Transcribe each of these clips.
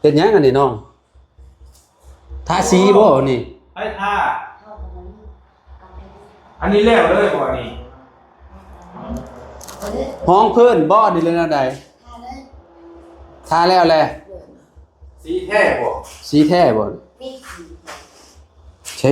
ເຮັດຫຍັງອັນນີ້ນ້ອງ? ທາສີບໍ່ອັນນີ້? ໃຜທາ? ອັນນີ້ແລ້ວເລີຍບໍ່ອັນນີ້? ຮອງພື້ນບໍ່ອັນນີ້ ຫຼືແນວໃດ? ທາແລ້ວແຫຼະ. ສີແທ້ບໍ່? ສີແທ້ບໍ່? ເຊ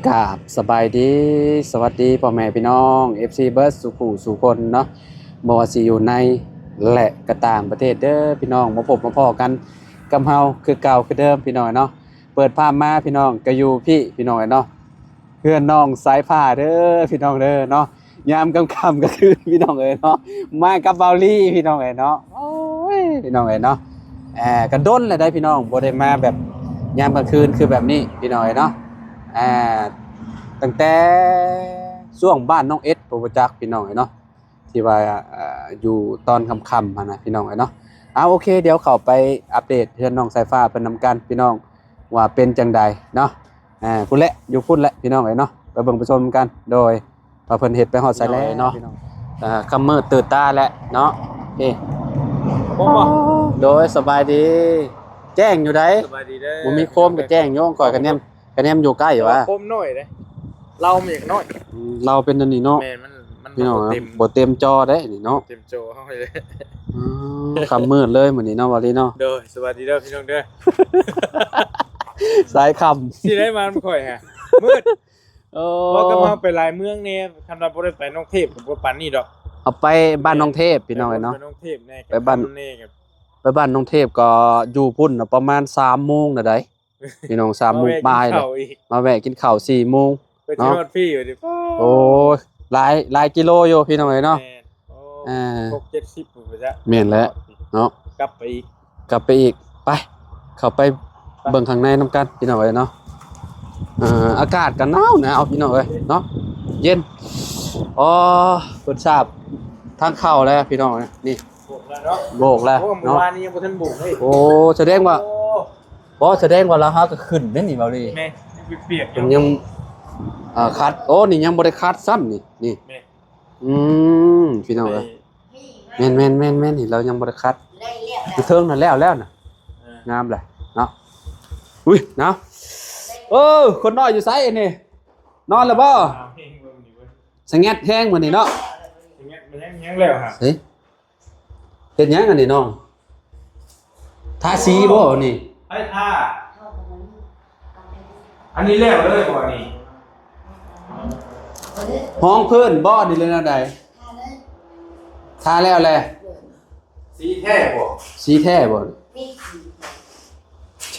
ກາບສະບາຍດີ ສະຫວັດດີພໍ່ແມ່ພີ່ນ້ອງ ເອັຟຊີ ເບິດສູ່ຜູ້ສູ່ຄົນເນາະ ບໍ່ວ່າຊິຢູ່ໃນ ແລະ ກະຕ່າງປະເທດເດີພີ່ນ້ອງ ມາພົບມາພໍ້ກັນກັບເຮົາຄືເກົ່າຄືເດີມພີ່ນ້ອງເນາະ. ເປີດພາບມາພີ່ນ້ອງ ກະຢູ່ພີ້ພີ່ນ້ອງເອີຍເນາະ ເຮືອນນ້ອງສາຍຟ້າເດີພີ່ນ້ອງເດີເນາະ. ຍາມຄ່ຳໆກາງຄືນພີ່ນ້ອງເອີຍເນາະ ມາກັບເບົາລີພີ່ນ້ອງເອີຍເນາະ. ໂອ້ຍ ພີ່ນ້ອງເອີຍເນາະ ເອີ ກະດົນແລ້ວໃດ໋ພີ່ນ້ອງ ບໍ່ໄດ້ມາແບບຍາມກາງຄືນຄືແບບນີ້ພີ່ນ້ອງເອີຍເນາະ. ເອີ ຕັ້ງແຕ່ຊ່ວງບ້ານນ້ອງເອັດ ບໍ່ຮູ້ຈັກພີ່ນ້ອງເອີຍເນາະ ທີ່ວ່າ ເອີ ຢູ່ຕອນຄ່ຳໆຫັ້ນນະພີ່ນ້ອງເອີຍເນາະ. ເອົາ ໂອເຄ ດຽວເຂົ້າໄປອັບເດດເຮືອນນ້ອງສາຍຟ້າເພິ່ນນຳກັນພີ່ນ້ອງ ວ່າເປັນຈັ່ງໃດເນາະ. ເອີ ພຸ້ນແຫຼະ ຢູ່ພຸ້ນແຫຼະພີ່ນ້ອງເອີຍເນາະ ໄປເບິ່ງໄປຊົມນຳກັນ ໂດຍ ວ່າເພິ່ນເຮັດໄປຮອດໃສແລ້ວເນາະ. ເອີ ຄ່ຳມືດຕື່ນຕາແລ້ວເນາະ. ເອີ ໂດຍ ສະບາຍດີ ແຈ້ງຢູ່ໃດ໋. ສະບາຍດີເດີ ບໍ່ມີໂຄມກະແຈ້ງຢູ່ ຂ້ອຍກະແນມ ກະແນມຢູ່ໃກ້ຫວາ ໂຄມນ້ອຍເດ້ ເລົາມັນຢາກນ້ອຍ ອືມ ເລົາເປັນອັນນີ້ເນາະ. ແມ່ນ ມັນ ມັນ ພີ່ນ້ອງ ບໍ່ເຕັມ ບໍ່ເຕັມຈໍໄດ໋ນີ້ເນາະ ເຕັມຈໍເຮົາເລີຍ. ອໍ ຄ່ຳມືດເລີຍມື້ນີ້ເນາະ ເບົາລີເນາະ. ໂດຍ ສະບາຍດີເດີພີ່ນ້ອງເດີ ສາຍຄ່ຳ ຊິໄດ້ມານຳຂ້ອຍຫາ ມືດ. ໂອ້ ເວົ້າກັບເຮົາໄປຫຼາຍເມືອງແດ່ ຄັນວ່າບໍ່ໄດ້ໄປນ້ອງເທບກະບໍ່ປານນີ້ດອກ. ເອົາໄປບ້ານນ້ອງເທບພີ່ນ້ອງເອີຍເນາະ ໄປບ້ານນ້ອງເທບແດ່ ໄປບ້ານ ໄປບ້ານນ້ອງເທບກະຢູ່ພຸ້ນນະ ປະມານສາມໂມງນະໃດ໋ ພີ່ນ້ອງ ສາມໂມງປາຍແລ້ວ ມາແວະກິນເຂົ້າສີ່ໂມງ ເພື່ອຊິຮອດພີ້ຢູ່ດິ. ໂອ້ຍ ຫຼາຍ ຫຼາຍກິໂລຢູ່ພີ່ນ້ອງເອີຍເນາະ. ແມ່ນ ໂອ້ ເອີ ຫົກເຈັດສິບພຸ້ນປະຈັກ ແມ່ນແຫຼະເນາະ ກັບໄປອີກ ກັບໄປອີກ. ໄປ ເຂົ້າໄປ ໄປ ເບິ່ງຂ້າງໃນນຳກັນພີ່ນ້ອງເອີຍເນາະ. ເອີ ອາກາດກະໜາວ ໜາວພີ່ນ້ອງເອີຍເນາະ ເຢັນ. ອໍ ເພິ່ນສາບທາງເຂົ້າແລ້ວພີ່ນ້ອງເອີຍ ນີ້ ໂບກແລ້ວເນາະ ໂບກແລ້ວ. ໂອ້ ເນາະ ມື້ວານນີ້ຍັງບໍ່ທັນໂບກເລີຍ. ໂອ້ ສະແດງວ່າ ໂອ້ ບໍ່ ສະແດງວ່າລາວຫາກະຂຶ້ນເດ້ນີ້ ເບົາລີ. ແມ່ນ ຍັງປຽກໆຢູ່ ຍັງ ເອີ ຂັດ ໂອ້ ນີ້ຍັງບໍ່ໄດ້ຂັດຊ້ຳນີ້ ນີ້ ແມ່ນ ອືມ ພີ່ນ້ອງເອີຍ ແມ່ນໆໆໆ ນີ້ລາວຍັງບໍ່ໄດ້ຂັດ ຢູ່ເທິງຫັ້ນແລ້ວແລ້ວນະ. ເອີ ງາມແຫຼະເນາະ. ອຸ້ຍ ເນາະ ເອີ ຄົນນ້ອຍຢູ່ໃສອັນນີ້ ນອນແລ້ວບໍ່? ສະແງດແຮງມື້ນີ້ເນາະ ສະແງດແຮງ ຍັງແລ້ວຫາ ເອີ ເຮັດຫຍັງອັນນີ້ນ້ອງ? ທາສີບໍ່ອັນນີ້? ໃຜທາ? ອັນນີ້ແລ້ວເລີຍບໍ່ອັນນີ້? ຮອງພື້ນບໍ່ອັນນີ້ ຫຼືແນວໃດ? ທາແລ້ວແຫຼະ. ສີແທ້ບໍ່? ສີແທ້ບໍ່? ເຊ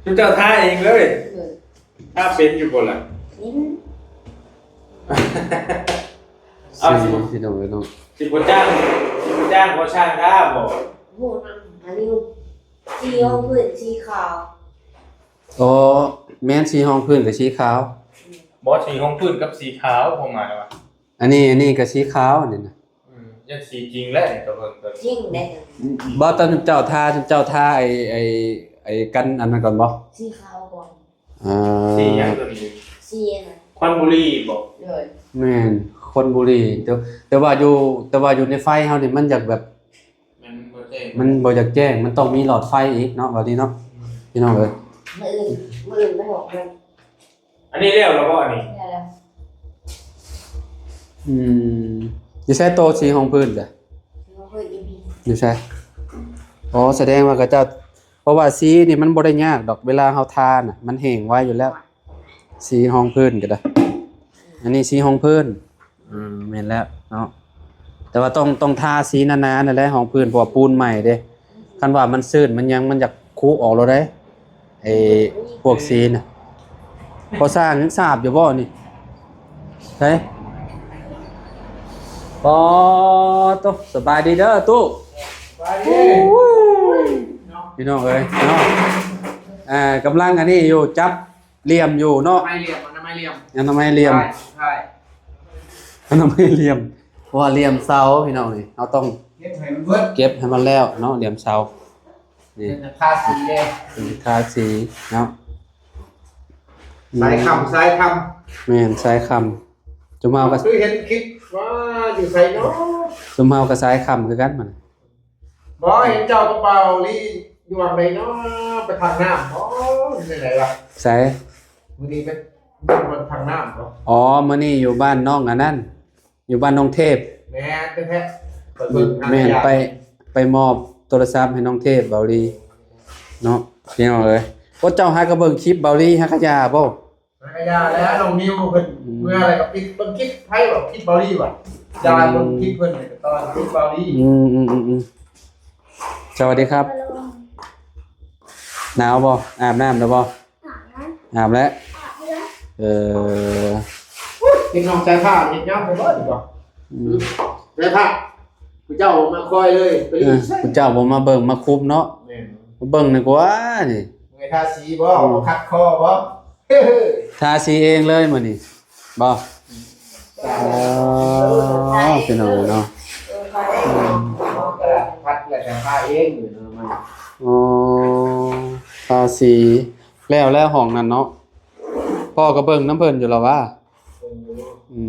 ຊຸມເຈົ້າທາເອງເລີຍ? ໂດຍ. ທາເປັນຢູ່ບໍ່ລະ? ເປັນ. ເອົາ ຊິ ຊິບໍ່ ພີ່ນ້ອງເອີຍເນາະ ຊິບໍ່ຈ້າງ ຊິບໍ່ຈ້າງບໍ່ຊ່າງທາບໍ່? ໂຫ ອັນນີ້ສີຮອງພື້ນສີຂາວ. ອໍ ແມ່ນ ສີຮອງພື້ນກັບສີຂາວ. ບໍ່ ສີຮອງພື້ນກັບສີຂາວ ຄວາມໝາຍວ່າ ອັນນີ້ ອັນນີ້ກະສີຂາວອັນນີ້ນະ. ອືມ ຢ້ານສີຈິງແຫຼະນີ້ ຕະເບິ່ງ ຈິງເດ້. ບໍ່ ຕອນເຈົ້າທາ ເຈົ້າທາໄອ້ ໄອ້ ໄອ້ກັນອັນນັ້ນກ່ອນບໍ່? ສີຂາວກ່ອນ. ອ່າ ສີຫຍັງຕົວນີ້? ສີອັນນັ້ນ ຄວັນບູລີບໍ່? ໂດຍ. ແມ່ນ ຄວັນບູລີ ແຕ່ ແຕ່ວ່າຢູ່ ແຕ່ວ່າຢູ່ໃນໄຟເຮົານີ້ມັນຢາກແບບ ມັນບໍ່ແຈ້ງ ມັນບໍ່ຢາກແຈ້ງ ມັນຕ້ອງມີຫຼອດໄຟອີກເນາະ ບາດນີ້ເນາະ. ອືມ ພີ່ນ້ອງເອີຍ ມື້ອື່ນ ມື້ອື່ນໄປອອກເດີ. ອັນນີ້ແລ້ວແລ້ວບໍ່ອັນນີ້? ແລ້ວແລ້ວ. ອືມ ຢູ່ໃສໂຕສີຮອງພື້ນເດ? ສີຮອງພື້ນຢູ່ພີ້. ຢູ່ໃສ? ອໍ ສະແດງວ່າເຂົາເຈົ້າ ເພາະວ່າສີນີ້ມັນບໍ່ໄດ້ຍາກດອກ ເວລາເຮົາທານະ ມັນແຫ້ງໄວຢູ່ແລ້ວ ສີຮອງພື້ນກະໄດ້. ອັນນີ້ສີຮອງພື້ນ. ອືມ ແມ່ນແລ້ວເນາະ ແຕ່ວ່າຕ້ອງ ຕ້ອງທາສີໜາໆນັ້ນແຫຼະ ຮອງພື້ນ ເພາະວ່າປູນໃໝ່ເດ້. ຄັນວ່າມັນຊື້ນມັນຫຍັງ ມັນຢາກຄຸອອກໂລດເດ້ ໄອ້ພວກສີນະ. ພໍສ້າງຍັງສາບຢູ່ບໍ່ນີ້? ໃສ? ປໍໂຕ ສະບາຍດີເດີຕູ້. ສະບາຍດີ ໂອ້ຍ ພີ່ນ້ອງເອີຍເນາະ. ກຳລັງອັນນີ້ຢູ່ ຈັບຫຼ່ຽມຢູ່ເນາະ ອະນາໄມຫຼ່ຽມ ອະນາໄມຫຼ່ຽມ ອະນາໄມຫຼ່ຽມ ໃຊ່ ໃຊ່ ອະນາໄມຫຼ່ຽມ ເພາະວ່າຫຼ່ຽມເສົາພີ່ນ້ອງນີ້ ເຮົາຕ້ອງ ເກັບໃຫ້ມັນເບິດ ເກັບໃຫ້ມັນແລ້ວເນາະ ຫຼ່ຽມເສົາ ນີ້ ເປັນທາສີເດ້ ເປັນທາສີເນາະ ສາຍຄຳ ອືມ ສາຍຄຳ ແມ່ນ ສາຍຄຳ ຈຸມເຮົາກໍ ຄືເຫັນຄລິບວ່າຢູ່ໃສເນາະ ຈຸມເຮົາກໍສາຍຄຳຄືກັນມັນ ບໍ່ເຫັນເຈົ້າກັບບ່າວລີຢູ່ຫວ່າງໃດເນາະ ໄປທາງນ້ຳບໍ່ ເປັນຈັ່ງໃດວະ ໃສ ມື້ນີ້ໄປ ໄປທາງນ້ຳບໍ່ ອໍ ມື້ນີ້ຢູ່ບ້ານນ້ອງອັນນັ້ນ ຢູ່ບ້ານນ້ອງເທບ ແມ່ນແທ້ໆ ໄປເບິ່ງ ແມ່ນ ຫາຂະຫຍະ ໄປ ໄປມອບໂທລະສັບໃຫ້ນ້ອງເທບ ບ່າວລີເນາະ ພີ່ນ້ອງເອີຍ ໂອ້ ເຈົ້າຫາກໍເບິ່ງຄລິບບ່າວລີ ຫາຂະຫຍະບໍ່ ມັນກໍຢ່າແລ້ວ ນ້ອງນິວເພິ່ນ ອືມ ເມື່ອໃດກໍປິດເບິ່ງຄລິບໃຜວ່າ ຄລິບເບົາລີວ່າ ຢ່າເບິ່ງຄລິບເພິ່ນ ອືມ ກໍຕ້ອງຄລິບເບົາລີ ອືມໆໆໆ ສະຫວັດດີຄັບ ໜາວບໍ່? ອາບນ້ຳແລ້ວບໍ່? ອາບແລ້ວ ອາບແລ້ວ ອາບແລ້ວ ເອີ ເດັກນ້ອງໃສ່ຜ້າເຮັດຍາມບໍ່ບໍ່ດີບໍ່? ອືມ ໃສ່ຜ້າ ຜູ້ເຈົ້າມາຄອຍເລີຍ ໄປລີ້ ເອີ ຜູ້ເຈົ້າບໍ່ມາເບິ່ງມາຄຸບເນາະ ແມ່ນ ມາເບິ່ງດີກວ່ານີ້ ເມື່ອຍທາສີບໍ່? ອືມ ມາຂັດຄໍບໍ່? ທາສີເອງເລີຍມື້ນີ້ບໍ່? ອໍ ພີ່ນ້ອງເນາະ ອືມ ພັດແລ້ວກໍທາເອງ ອໍ ທາສີແລ້ວ ແລ້ວຫ້ອງນັ້ນເນາະ ພໍ່ກໍເບິ່ງນຳເພິ່ນຢູ່ລະວ່າ ອື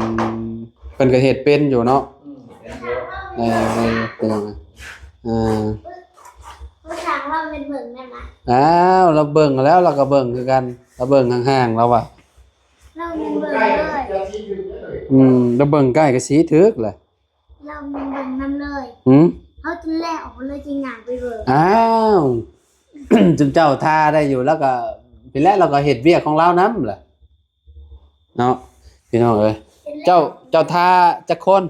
ມ ເພິ່ນກໍເຮັດເປັນຢູ່ເນາະ ອືມ ເອີ ເປັນຫຍັງ ເອີ ຜູ້ຊ່າງລາວແມ່ນເບິ່ງແມ່ນຫວາ? ອ້າວ ລາວເບິ່ງແລ້ວ ລາວກໍເບິ່ງຄືກັນ ລາວເບິ່ງຫ່າງໆ ລາວວ່າ ລາວແມ່ນເບິ່ງເລີຍ ອືມ ລາວເບິ່ງໃກ້ກໍສີຖືກແຫຼະ ລາວແມ່ນເບິ່ງນຳເລີຍ ຫືມ ເຮົາຈະແລອອກເລີຍ ຈະຍ່າງໄປເບິ່ງ ອ້າວ ຈຸມເຈົ້າທາໄດ້ຢູ່ ລາວກໍ ພີ້ແຫຼະ ລາວກໍເຮັດວຽກຂອງລາວນຳແຫຼະ ເນາະ ພີ່ນ້ອງເອີຍ ເຈົ້າ ເຈົ້າທາຈັກຄົນ?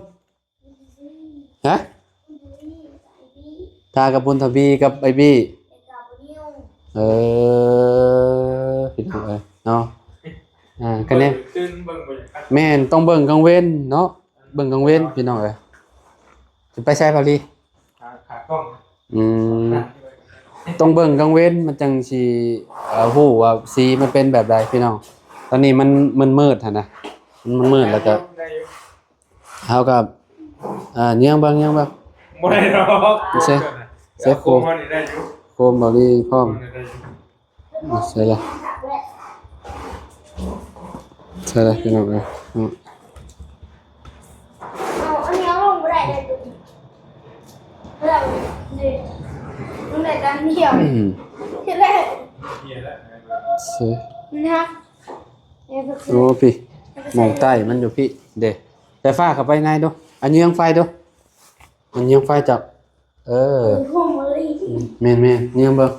ຮະ? ທາກັບບຸນທະວີກັບໄອບີ ເອີ ພີ່ນ້ອງເອີຍເນາະ ອ່າ ກະແນ ແມ່ນ ຕ້ອງເບິ່ງກາງເວັນເນາະ ເບິ່ງກາງເວັນ ພີ່ນ້ອງເອີຍ ຈະໄປໃສ ພາລີ? ຂາ ຂາກ້ອງ ອືມ ຕ້ອງເບິ່ງກາງເວັນ ມັນຈັ່ງຊິ ເອີ ຮູ້ວ່າສີມັນເປັນແບບໃດພີ່ນ້ອງ ຕອນນີ້ມັນມືດໆຫັ້ນນະ ມັນມືດໆ ແລ້ວກໍ ເຮົາກໍ ເອີ ຍ່າງເບິ່ງ ຍ່າງເບິ່ງ ບໍ່ໄດ້ດອກ ເຊ ເຊໂຄມ ໂຄມເຮົານີ້ໄດ້ຢູ່ ໂຄມເບົາລີພ້ອມ ໂຄມນີ້ໄດ້ຢູ່ ໃສ່ລະ ໃສ່ລະ ພີ່ນ້ອງເອີຍ ອືມ ເອົາອັນນີ້ເອົາລົງບໍ່ໄດ້ເດ້ ຕົວນີ້ ເລື່ອງນີ້ ມັນໄດ້ແຕ່ອັນດຽວ ອືມ ເຮັດແລ້ວ ເຊ ນະ ໂອ້ ພີ້ ໝ່ອງໃຕ້ມັນຢູ່ພີ້ເດ້ ໄຟຟ້າເຂົ້າໄປໃນດູ ອັນຍືງໄຟດູ ອັນຍືງໄຟຈັບ ເອີ ເອີ ແມ່ນໆ ຍືງເບິ່ງ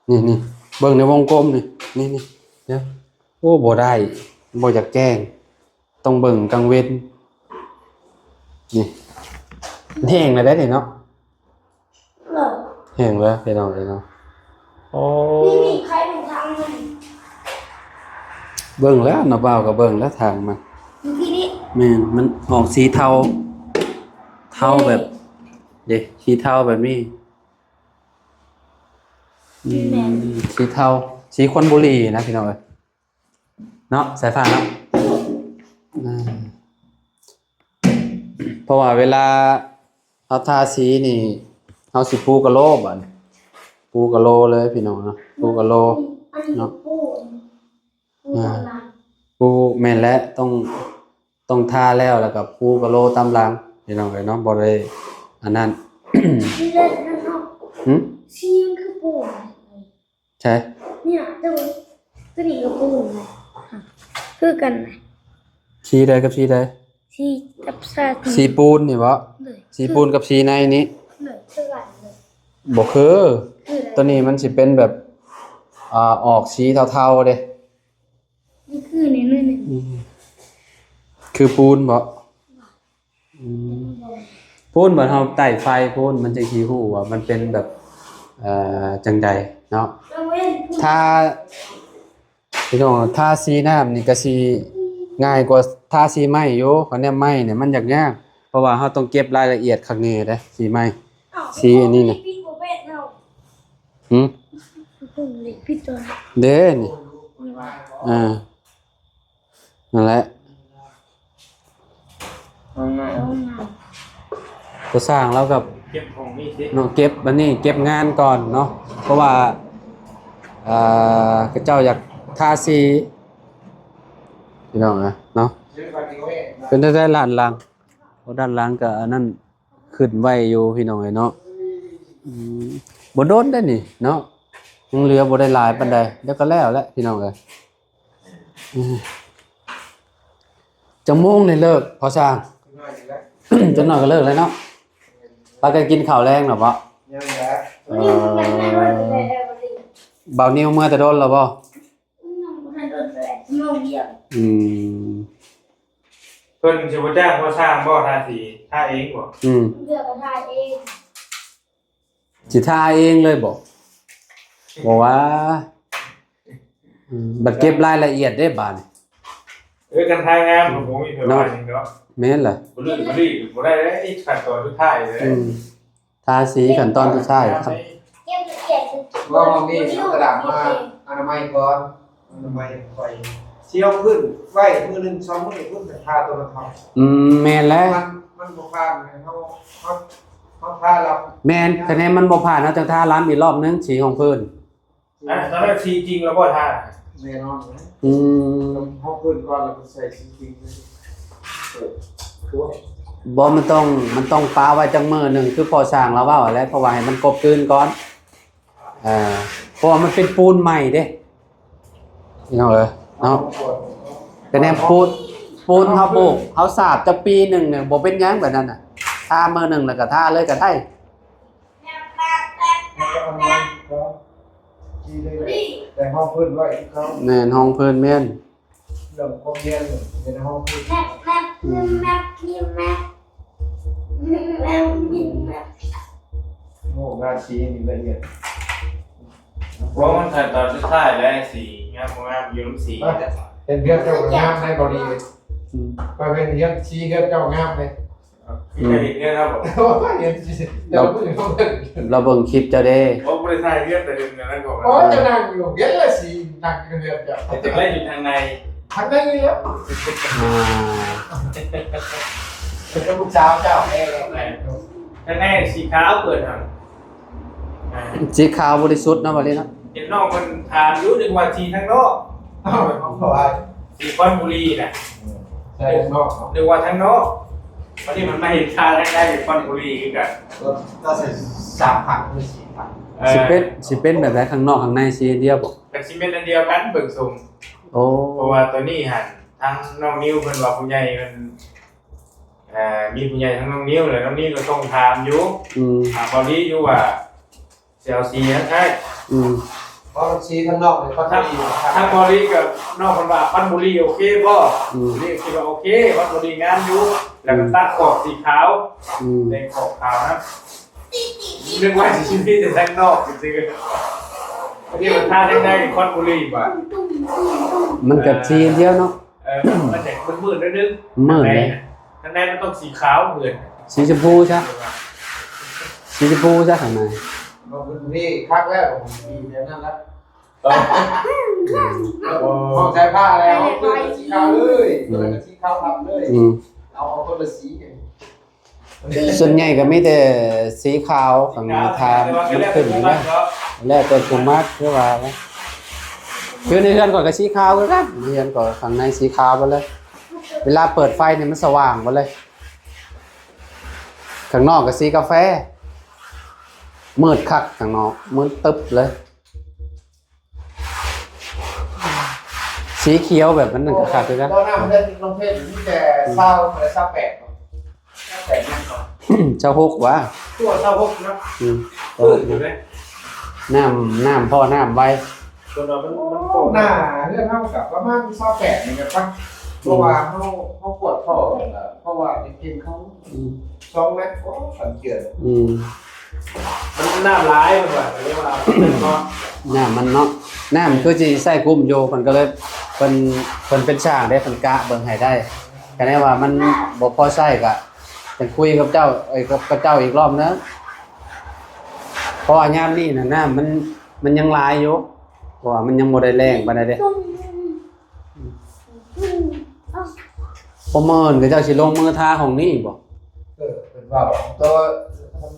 ນີ້ໆ ເບິ່ງໃນວົງກົມນີ້ ນີ້ໆ ເດີ ໂອ້ ບໍ່ໄດ້ ບໍ່ຢາກແຈ້ງ ຕ້ອງເບິ່ງກາງເວັນ ນີ້ ແຫ້ງແລ້ວເດ້ນີ້ເນາະ ເອີ ແຫ້ງແລ້ວ ພີ່ນ້ອງເອີຍເນາະ ໂອ້ ນີ້ ນີ້ ໃຄເບິ່ງທາງມັນ ເບິ່ງແລ້ວ ນ້າບ່າວກໍເບິ່ງແລ້ວທາງມັນ ຢູ່ທີ່ນີ້ ແມ່ນ ມັນອອກສີເທົາ ເທົາແບບ ເດ້ ສີເທົາແບບນີ້ ອືມ ແມ່ນ ສີເທົາ ສີຄວັນບຸຫຼີນະ ພີ່ນ້ອງເອີຍ ເນາະ ສາຍຟ້າເນາະ ອ່າ ເພາະວ່າເວລາເຮົາທາສີນີ້ ເຮົາຊິປູກະໂລບາດນີ້ ປູກະໂລເລີຍພີ່ນ້ອງເນາະ ປູກະໂລເນາະ ອ່າ ປູ ແມ່ນແຫຼະ ຕ້ອງ ຕ້ອງທາແລ້ວ ແລ້ວກໍປູກະໂລຕາມຫຼັງ ພີ່ນ້ອງເອີຍເນາະ ບໍ່ໄດ້ອັນນັ້ນ ຫຶ? ສີມັນຄືປູ ໃຊ່ ເນຍ ຕົວ ຕົວນີ້ກໍປູນະ ຄືກັນນະ ສີໃດກັບສີໃດ? ສີກັບສາ ສີປູນນີ້ບໍ? ໂດຍ ສີປູນກັບສີໃນນີ້? ໂດຍ ຄືກັນເລີຍ ບໍ່ຄື ຄືໃດ? ຕົວນີ້ມັນຊິເປັນແບບ ອ່າ ອອກສີເທົາໆເດ້ ມັນຄືໜ້ອຍໜຶ່ງ ອືມ ຄືປູນບໍ? ອືມ ປູນ ບັດເຮົາໄຕ້ໄຟປູນ ມັນຈັ່ງຊິຮູ້ວ່າມັນເປັນແບບ ເອີ ຈັ່ງໃດເນາະ ທາ ພີ່ນ້ອງ ທາສີນ້ຳນີ້ກໍຊິງ່າຍກວ່າທາສີໄມ້ຢູ່ ເພາະແນວໄມ້ນີ້ມັນຍາກໆ ເພາະວ່າເຮົາຕ້ອງເກັບລາຍລະອຽດຄັກແນ່ເດ້ ສີໄມ້ ສີອັນນີ້ນະ ຫຶ? ຄື ເດ້ນີ້ ອ່າ ນັ້ນແຫຼະ ກໍຊ່າງລາວກໍ ເກັບຂອງນີ້ຊິ ເນາະ ເກັບອັນນີ້ ເກັບງານກ່ອນເນາະ ເພາະວ່າ ເອີ ເຂົາເຈົ້າຢາກທາສີ ພີ່ນ້ອງເອີຍເນາະ. ເປັນໄດ້ ດ້ານຫຼັງ ໂອ້ ດ້ານຫຼັງກໍອັນນັ້ນ ຂຶ້ນໄວຢູ່ພີ່ນ້ອງເອີຍເນາະ. ອືມ ບໍ່ດົນໄດ້ນີ້ເນາະ ຍັງເຫຼືອບໍ່ໄດ້ຫຼາຍປານໃດ ດຽວກໍແລ້ວແຫຼະພີ່ນ້ອງເອີຍ. ອືມ ຈັກໂມງນີ້ເລີກພໍ່ຊ່າງ? ຈັກໜ້ອຍກໍເລີກແລ້ວເນາະ. ພາກັນກິນເຂົ້າແລງແລ້ວບໍ່? ຍັງແຫຼະ. ເອີ ບ່າວນິວເມືອແຕ່ດົນແລ້ວບໍ່? ອືມ ເພິ່ນຊິບໍ່ຈ້າງພໍ່ຊ່າງບໍ່ ທາສີ ທາເອງບໍ່? ອືມ ເລືອກກໍທາເອງ. ຊິທາເອງເລີຍບໍ່? ບໍ່ວ່າ ອືມ ບັດເກັບລາຍລະອຽດເດ້ບາດນີ້. ເອີ ຄັນທາງາມກໍບໍ່ມີໃຜວ່າຫຍັງດອກ. ແມ່ນລະ ບໍ່ລື ບໍ່ລື ບໍ່ໄດ້ເດ້ ຂັ້ນຕອນສຸດທ້າຍເດ້. ອືມ ທາສີຂັ້ນຕອນສຸດທ້າຍ. ເກັບລະອຽດ ວ່າຫ້ອງນີ້ເອົາກະດາດມາອະນາໄມກ່ອນ ອະນາໄມໄວ້ ຊິເອົາພື້ນໄວ້ມື້ໜຶ່ງສອງມື້ພຸ້ນ ແຕ່ທາຕົວນັ້ນເຮົາ. ອືມ ແມ່ນແຫຼະ ມັນ ມັນບໍ່ຜ່ານ ເຮົາ ເຮົາ ເຮົາທາລຳ. ແມ່ນ ຄະແນນມັນບໍ່ຜ່ານ ເຮົາຈັ່ງທາລຳອີກລອບໜຶ່ງ ສີຂອງພື້ນ. ອັນນັ້ນສີຈິງແລ້ວບໍ່ທາ? ແນ່ນອນ. ອືມ ເຮົາພື້ນກ່ອນ ແລ້ວກໍໃສ່ສີຈິງເລີຍ. ບໍ່ ມັນຕ້ອງ ມັນຕ້ອງປະໄວ້ຈັກມື້ໜຶ່ງ ຄືພໍ່ຊ່າງລາວເວົ້າຫັ້ນແຫຼະ ເພາະວ່າໃຫ້ມັນກົບກືນກ່ອນ. ເອີ ເພາະວ່າມັນເປັນປູນໃໝ່ເດ້ ພີ່ນ້ອງເອີຍເນາະ. ຄະແນນປູນ ປູນເຮົາໂບກ ເຮົາສາບຈັກປີໜຶ່ງນີ້ ບໍ່ເປັນຫຍັງແບບນັ້ນນະ ທາມື້ໜຶ່ງແລ້ວກໍທາເລີຍກໍໄດ້. ແມ່ນ ຮອງພື້ນແມ່ນ. ເລື່ອງຄວາມຮຽນນີ້ເປັນຫ້ອງພຸດ. ໂອ້ ງານສີນີ້ລະອຽດ. ບໍ່ ມັນຂັ້ນຕອນສຸດທ້າຍແລ້ວ ສີງາມບໍ່ງາມຢູ່ນຳສີ. ເຮັດວຽກເຈົ້າກໍງາມໄດ໋ ບໍ່ດີ. ອືມ ຂ້ອຍເຫັນຮຽນສີເຮືອນເຈົ້າງາມເດ້. ຄືໄດ້ເຮັດເຮືອນແລ້ວບໍ່? ໂອ້ຍ ເຮັດ ລາວເບິ່ງ ລາວເບິ່ງຄລິບເຈົ້າເດ້. ບໍ່ ບໍ່ໄດ້ຖ່າຍເຮືອນແຕ່ເຮັດເຮືອນແລ້ວກໍ. ໂອ້ຍ ຈະນັ່ງຢູ່ ເຫັນລະສີນັ່ງຢູ່ເຮືອນເຈົ້າ. ແຕ່ໄດ້ຢູ່ທາງໃນ ທາງໃນນີ້ແຫຼະ. ອ່າ ເປັນລູກສາວເຈົ້າ. ທາງໃນສີຂາວເປີດຫັ້ນ. ອ່າ ສີຂາວບໍລິສຸດເນາະ ບາດນີ້ເນາະ. ເຫັນນ້ອງເພິ່ນຖາມຢູ່ ນຶກວ່າສີທາງນອກ. ເພາະວ່າສີຄອນບູລີນະ. ໃສ່ທາງນອກເນາະ ນຶກວ່າທາງນອກ. ບາດນີ້ມັນມາເຫັນຄາທາງໃນ ຄອນບູລີຄືກັນ. ກໍ ກໍໃສ່ສາມພັນຫຼືສີ່ພັນ. ເອີ ຊິເປັນ ຊິເປັນແບບໃດ ຂ້າງນອກຂ້າງໃນສີອັນດຽວບໍ່? ກໍຊິແມ່ນອັນດຽວກັນ ເບິ່ງຊົງ. ໂອ້ ເພາະວ່າໂຕນີ້ຫັ້ນ ທາງນ້ອງນິວເພິ່ນວ່າຜູ້ໃຫຍ່ເພິ່ນ ເອີ ມີຜູ້ໃຫຍ່ທັງນ້ອງນິວ ແລະ ນ້ອງນິວກໍສົ່ງຖາມຢູ່. ອືມ ຖາມເບົາລີຢູ່ວ່າຊິເອົາສີຫຍັງອ້າຍ. ອືມ ເພາະສີທາງນອກນີ້ ຄອນບູລີ ທາງເບົາລີກັບນ້ອງເພິ່ນວ່າຄອນບູລີໂອເຄບໍ່? ອືມ ນີ້ຄິດວ່າໂອເຄ ຄອນບູລີງາມຢູ່. ແລ້ວກໍ ອືມ ຕາຂອບສີຂາວ. ອືມ ໃນຂອບຂາວນະ ນຶກວ່າຊິມີແຕ່ທາງນອກຊື່ໆ. ອັນນີ້ມັນທາທາງໃນຄອນບູລີວ່າ ມັນກໍສີອັນດຽວເນາະ. ເອີ ມັນຈະມືດໆໜ້ອຍໜຶ່ງ. ມືດເລີຍ. ທາງໃນມັນຕ້ອງສີຂາວເໝືອນ ສີຊຳພູຊະ ສີຊຳພູຊະຂ້າງໃນ. ເຮົາເປັນເວຄັກແລ້ວ ດີແນວນັ້ນລະ. ເອີ ຫ້ອງໃສ່ຜ້າແລ້ວ ເປີດສີຂາວເລີຍ ເປີດສີຂາວທັບເລີຍ. ອືມ ເອົາ ເອົາຄົນລະສີ. ສ່ວນໃຫຍ່ກໍມີແຕ່ສີຂາວຂ້າງໜ້າ ຖ້າມັນຂຶ້ນຢູ່ນະ ແລ້ວແຕ່ຜູ້ມັກ ຄືວ່າ ຄືໃນເຮືອນຂ້ອຍກໍສີຂາວຄືກັນ ໃນເຮືອນກໍຂ້າງໃນສີຂາວເບິດເລີຍ. ເວລາເປີດໄຟນີ້ມັນສະຫວ່າງເບິດເລີຍ. ຂ້າງນອກກໍສີກາແຟ ມືດຄັກ ຂ້າງນອກມືດຕຶບເລີຍ. ສີຂຽວແບບນັ້ນກໍຄັກຄືກັນ. ບໍ່ ນ້ຳເພິ່ນລົງເພດມີແຕ່ ອືມ ຊາວ ຊາວແປດ ຊາວແປດ ຍັງກໍ ຊາວຫົກຫວາ? ຕົວຊາວຫົກເນາະ. ອືມ ເປີດຢູ່ເດ້ ນ້ຳ ນ້ຳພໍ້ນ້ຳໄວ. ສ່ວນວ່າມັນ ມັນກໍ ໜ້າເຮືອນເຮົາກໍປະມານຊາວແປດນີ້ແຫຼະປະ. ອືມ ເພາະວ່າເຮົາ ເຮົາກວດທໍ່ ເພາະວ່າເປັນເຂດເຂົາ ອືມ ສອງແມັດ ໂອ້ ສັນເຈື່ອນ. ອືມ ມັນນ້ຳຫຼາຍ ເພິ່ນວ່າ ກໍເລີຍວ່າເນາະ ນ້ຳມັນເນາະ ນ້ຳຄືຊິໃຊ້ກຸ້ມຢູ່ ເພິ່ນກໍເລີຍ ເພິ່ນ ເພິ່ນເປັນຊ່າງເດ້ ເພິ່ນກະເບິ່ງໃຫ້ໄດ້. ຄັນແນວວ່າມັນບໍ່ພໍໃຊ້ ກະຈັ່ງຄຸຍກັບເຈົ້າ ເອີຍ ກັບ ກັບເຈົ້າອີກລອບໜຶ່ງ. ເພາະວ່າຍາມນີ້ນະ ນ້ຳມັນ ມັນຍັງຫຼາຍຢູ່ ເພາະວ່າມັນຍັງບໍ່ໄດ້ແລ້ງປານໃດເດ້. ບໍ່ມື້ອື່ນເຂົາເຈົ້າຊິລົງມືທາຫ້ອງນີ້ບໍ່? ເອີ ເພິ່ນເວົ້າ ແຕ່ວ່າ ອັນ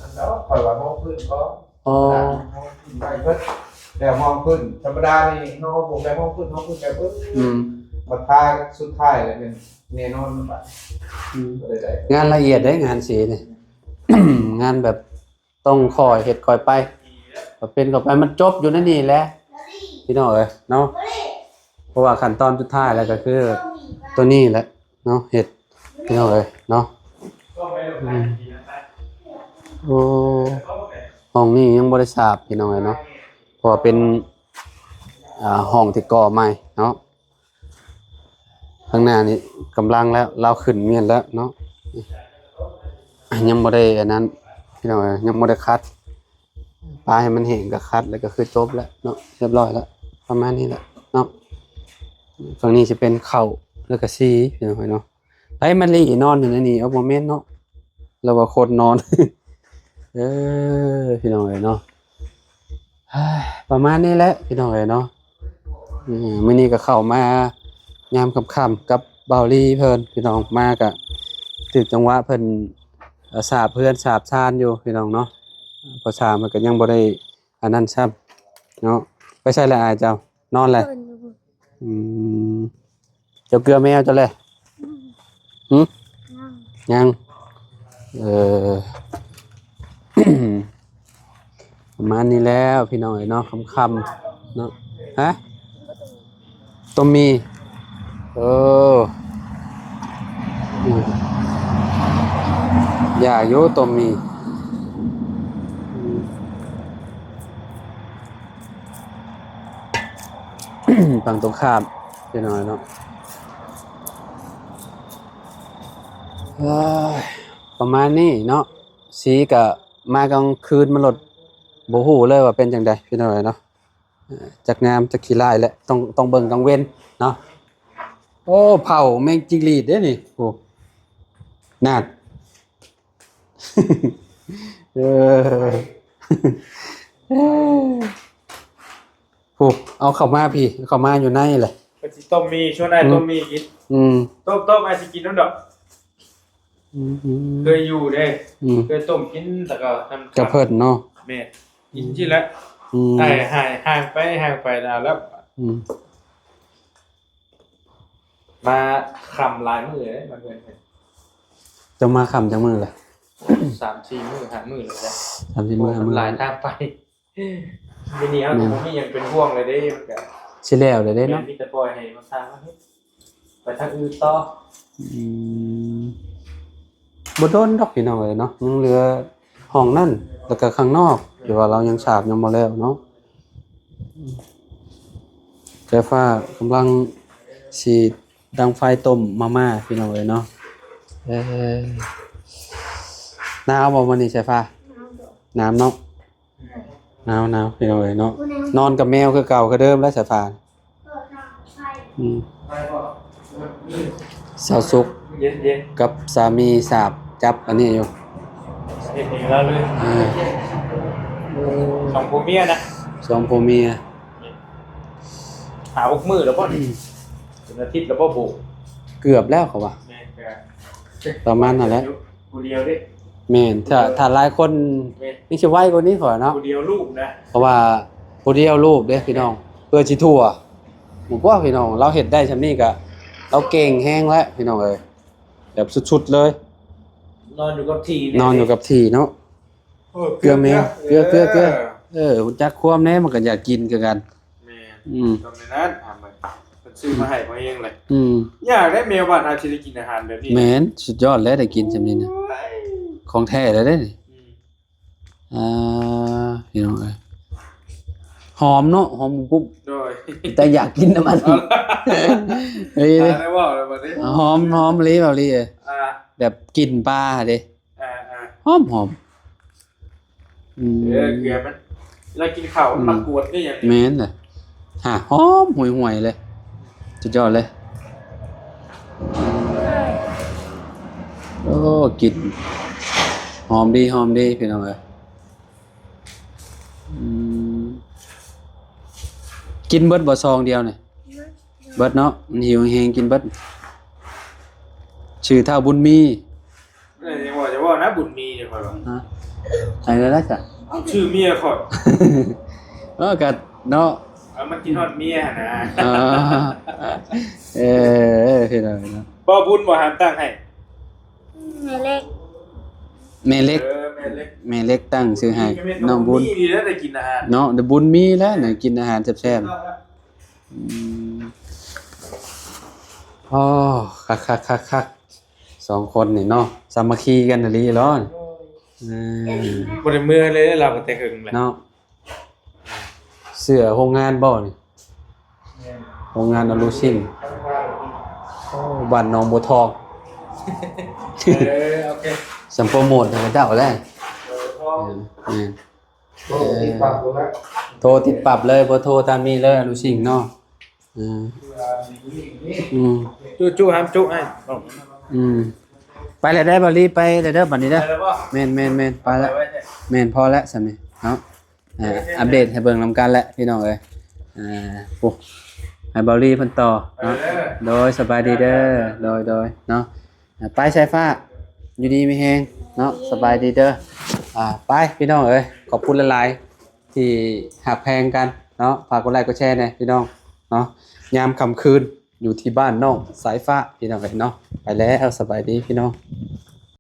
ນັ້ນເນາະ ຂ້ອຍວ່າຮອງພື້ນກໍ ອໍ ຮອງພື້ນໄວ້ເບິດ ແລ້ວຮອງພື້ນທຳມະດານີ້ ເຮົາບໍ່ແມ່ນຮອງພື້ນ ຮອງພື້ນແບບເບິດ ອືມ ບັດພາສຸດທ້າຍແລ້ວແມ່ນແນ່ນອນບັດ ອືມ ບໍ່ໄດ້ໄດ້ ງານລະອຽດເດ້ ງານສີນີ້ ງານແບບ ຕ້ອງຄ່ອຍເຮັດຄ່ອຍໄປ ເປັນເຂົ້າໄປ ມັນຈົບຢູ່ໃນນີ້ແຫຼະ ພີ່ນ້ອງເອີຍເນາະ. ເພາະວ່າຂັ້ນຕອນສຸດທ້າຍແລ້ວກໍຄືຕົວນີ້ແຫຼະເນາະ ເຮັດ ພີ່ນ້ອງເອີຍເນາະ. ອືມ ໂອ້ ຫ້ອງນີ້ຍັງບໍ່ໄດ້ສາບ ພີ່ນ້ອງເອີຍເນາະ ເພາະວ່າເປັນ ອ່າ ຫ້ອງທີ່ກໍ່ໃໝ່ເນາະ. ຂ້າງໜ້ານີ້ກຳລັງແລ້ວ ລາວຂຶ້ນມ້ຽນແລ້ວເນາະ ຍັງບໍ່ໄດ້ອັນນັ້ນ ພີ່ນ້ອງເອີຍ ຍັງບໍ່ໄດ້ຂັດ ປາໃຫ້ມັນແຫ້ງກໍຂັດ ແລ້ວກໍຄືຈົບແລ້ວເນາະ ຮຽບຮ້ອຍແລ້ວ ປະມານນີ້ແຫຼະເນາະ. ຝັ່ງນີ້ຊິເປັນເຂົ້າ ແລ້ວກໍສີ ພີ່ນ້ອງເອີຍເນາະ. ໃຜມາລີນອນຢູ່ໃນນີ້? ເອົາ ບໍ່ແມ່ນເນາະ ລາວວ່າຄົນນອນ ເອີ ພີ່ນ້ອງເອີຍເນາະ. ປະມານນີ້ແຫຼະ ພີ່ນ້ອງເອີຍເນາະ. ອືມ ມື້ນີ້ກໍເຂົ້າມາຍາມຄ່ຳໆ ກັບບ່າວລີເພິ່ນ ພີ່ນ້ອງ ມາກໍຖືກຈັງຫວະເພິ່ນ ເອີ ສາບເຮືອນສາບຊານຢູ່ ພີ່ນ້ອງເນາະ. ພໍ່ຊາມເພິ່ນກໍຍັງບໍ່ໄດ້ອັນນັ້ນຊ້ຳເນາະ. ໄປໃສລະອ້າຍເຈົ້າ? ນອນແລ້ວ. ເພິ່ນຢູ່ພຸ້ນ. ອືມ ເຈົ້າເກືອແມວເຈົ້າແຫຼະ? ອືມ ຫຶ? ຍັງ ຍັງ ເອີ ປະມານນີ້ແລ້ວ ພີ່ນ້ອງເອີຍເນາະ ຄ່ຳໆເນາະ. ຮະ? ຕົ້ມໝີ່ ເອີ ອືມ ຢາກຢູ່ຕົ້ມໝີ່ ອືມ. ຝັ່ງຕົງຂ້າມ ພີ່ນ້ອງເນາະ. ເອີຍ ປະມານນີ້ເນາະ ສີກະມາກາງຄືນມັນໂລດ ບໍ່ຮູ້ເລີຍວ່າເປັນຈັ່ງໃດ ພີ່ນ້ອງເນາະ. ເອີ ຈັກງາມຈັກຂີ້ຮ້າຍແຫຼະ ຕ້ອງ ຕ້ອງເບິ່ງກາງເວັນເນາະ. ໂອ້ ເຜົາແມງຈິງຫຼີດເດ້ນີ້ ໂອ້ ນັ້ນ. ເອີ ຜູ້ ເອົາເຂົ້າມາພີ້ ເອົາເຂົ້າມາຢູ່ໃນແຫຼະ ເພິ່ນຊິຕົ້ມໝີ່ ຊວນອ້າຍ ອືມ ຕົ້ມໝີ່ກິນ ອືມ ຕົ້ມ ຕົ້ມ ອ້າຍຊິກິນນຳດອກ ອືມ ເຄີຍຢູ່ເດ້ ອືມ ເຄີຍຕົ້ມກິນ ແຕ່ກໍ ກັບເພິ່ນເນາະ ແມ່ນ ກິນຊີ້ແຫຼະ ອືມ ອ້າຍ ຫ່າງ ຫ່າງໄປ ຫ່າງໄປນານແລ້ວ ອືມ. ມາຄ່ຳຫຼາຍມື້ເດ້ ມາເຮືອນເພິ່ນ. ເຈົ້າມາຄ່ຳຈັກມື້ລະ? ສາມສີ່ມື້ ຫ້າມື້ແລ້ວຈ້ະ ສາມສີ່ມື້ ໂອ້ ຫ້າມື້ ມັນຫຼາຍທາງໄປ ດຽວນີ້ເຮົາ ແມ່ນ ກໍບໍ່ມີຫຍັງເປັນຫ່ວງແລ້ວເດ້ ມັນກໍຊິແລ້ວແລ້ວເດ້ເນາະ ແມ່ນ ມີແຕ່ປ່ອຍໃຫ້ມາສ້າງເຮົາເຮັດ ໄປທາງອື່ນຕໍ່ ອືມ. ບໍ່ດົນດອກ ພີ່ນ້ອງເອີຍເນາະ ຍັງເຫຼືອຫ້ອງນັ້ນ ແລ້ວກໍຂ້າງນອກ ທີ່ວ່າລາວຍັງສາບຍັງບໍ່ແລ້ວເນາະ. ສາຍຟ້າກຳລັງຊິດັງໄຟຕົ້ມມາມ່າ ພີ່ນ້ອງເອີຍເນາະ. ເອີ ໜາວບໍ່ມື້ນີ້ສາຍຟ້າ? ໜາວເນາະ ໜາວໆ ພີ່ນ້ອງເອີຍເນາະ. ນອນກັບແມວຄືເກົ່າຄືເດີມແລ້ວສາຍຟ້າ. ອືມ ສາວສຸກ ເຢັນໆ ກັບສາມີສາບຈັບອັນນີ້ຢູ່ ເຮັດເອງລາວເລີຍ ເອີ ສອງຜົວເມຍນະ ສອງຜົວເມຍ ຫ້າຫົກມື້ແລ້ວບໍ່ນີ້ ເປັນອາທິດແລ້ວບໍ່? ໂອ້ ເກືອບແລ້ວເຂົາວ່າ ແມ່ນ ປະມານນັ້ນແຫຼະ ຜູ້ດຽວເດ້ ແມ່ນ ຖ້າ ເອີ ຖ້າຫຼາຍຄົນ ແມ່ນ ນີ້ຊິໄວກວ່ານີ້ຂ້ອຍເນາະ ຜູ້ດຽວລູກນະ ເພາະວ່າຜູ້ດຽວລູກເດ້ພີ່ນ້ອງ ເພື່ອຊິທົ່ວ ໝູ່ພວກພີ່ນ້ອງ ລາວເຮັດໄດ້ຊ່ຳນີ້ກະ ລາວເກັ່ງແຮງແລ້ວພີ່ນ້ອງເອີຍ ແບບສຸດໆເລີຍ ນອນຢູ່ກັບທີ່ ນອນຢູ່ກັບທີ່ເນາະ ເອີ ເກືອແມ່ ເກືອ ເກືອ ເກືອ ເອີ ເອີ ຮູ້ຈັກຄວາມແດ່ ມັນກໍຢາກກິນຄືກັນ ແມ່ນ ອືມ ຕ້ອງແນວນັ້ນ ຖາມເບິ່ງ ເພິ່ນຊື້ມາໃຫ້ພວກເອງເລີຍ ອືມ ຢາກໄດ້ແມວບ້ານເຮົາຊິໄດ້ກິນອາຫານແບບນີ້ ແມ່ນ ສຸດຍອດແລ້ວ ໄດ້ກິນຊ່ຳນີ້ນະ ໂອ້ຍ ຂອງແທ້ແລ້ວເດ້ນີ້ ອືມ ອ່າ ພີ່ນ້ອງເອີຍ ຫອມເນາະ ຫອມກຸບ ໂດຍ ແຕ່ຢາກກິນນຳມັນ ເອີ ຕາຍແລ້ວເວົ້າແລ້ວບັດນີ້ ຫອມ ຫອມອີ່ຫຼີ ເວົ້າອີ່ຫຼີ ອ່າ ແບບກິ່ນປາເດ້ ອ່າໆ ຫອມໆ ອືມ ເອີ ເກືອມັນ ເວລາກິນເຂົ້າມັນ ອືມ ມາກວດຄືຫຍັງ ແມ່ນແຫຼະ ຫາ ຫອມຫວຍໆເລີຍ ສຸດຍອດເລີຍ ໂອ້ ກິ່ນຫອມດີ ຫອມດີ ພີ່ນ້ອງເອີຍ ອືມ. ກິນເບິດບໍ່ຊອງດຽວນີ້? ເບິດເນາະ ມັນຫິວແຮງ ກິນເບິດ. ຊື່ທ້າວບຸນມີ. ເອີ ຍັງວ່າຈະເວົ້ານະ ບຸນມີ ເດ ຂ້ອຍວ່າ. ຮະ? ໃຜລະຊະ? ຊື່ເມຍຂ້ອຍ. ເອີ ກະເນາະ ເອົາ ມັນກິນຮອດເມຍຫັ້ນນະ. ອໍ ເອີ ເອີ ພີ່ນ້ອງເນາະ. ບໍ່ບຸນບໍ່ຫາມຕັ້ງໃຫ້? ແມ່ເລັກ ແມ່ເລັກ ເອີ ແມ່ເລັກ ແມ່ເລັກຕັ້ງຊື່ໃຫ້ນ້ອງບຸນ. ນີ້ແຫຼະໄດ້ກິນອາຫານເນາະ ໄດ້ບຸນມີແລ້ວນະ ກິນອາຫານແຊບໆ. ອືມ ໂອ້ ຄັກໆໆໆ ສອງຄົນນີ້ເນາະ ສາມັກຄີກັນອີ່ຫຼີເນາະ. ເອີ ບໍ່ໄດ້ເມືອເລີຍ ລາວກໍແຕ່ເຫິງແລ້ວເນາະ. ເສື້ອໂຮງງານບໍ່ນີ້? ແມ່ນ ໂຮງງານອາລູຊິງ ໂອ້ ບ້ານໜອງບົວທອງ. ເອີ ໂອເຄ ສຳໂປຣໂມດໃຫ້ເຂົາເຈົ້າແລ້ວ. ເອີ ແມ່ນ ໂທຕິດປັບເລີຍ ໂທຕິດປັບເລີຍ ເບີໂທຕາມນີ້ເລີຍ ອາລູຊິງເນາະ. ອືມ ອືມ ຈຸໆ ຫ້າມຈຸໃຫ້. ອືມ ໄປແລ້ວເດີ ບ່າວລີ ໄປແລ້ວເດີ ບັດນີ້ເດີ. ໄປແລ້ວບໍ່? ແມ່ນໆໆ ໄປແລ້ວ. ແມ່ນ ພໍແລ້ວສ່ຳນີ້ເນາະ. ອ່າ ອັບເດດໃຫ້ເບິ່ງນຳກັນແຫຼະພີ່ນ້ອງເອີຍ. ອ່າ ໂອ້ ໃຫ້ເບົາລີເພິ່ນຕໍ່ເນາະ. ເອີ ໂດຍ ສະບາຍດີເດີ. ໂດຍ ໂດຍເນາະ. ອ່າ ໄປສາຍຟ້າ ຢູ່ດີມີແຮງເນາະ. ສະບາຍດີເດີ. ອ່າ ໄປພີ່ນ້ອງເອີຍ ຂອບຄຸນຫຼາຍໆ ທີ່ຮັກແພງກັນເນາະ. ຝາກກົດໄລກົດແຊແດ່ພີ່ນ້ອງເນາະ. ຍາມຄ່ຳຄືນ ຢູ່ທີ່ບ້ານນ້ອງສາຍຟ້າ ພີ່ນ້ອງເອີຍເນາະ. ໄປແລ້ວ ສະບາຍດີພີ່ນ້ອງ.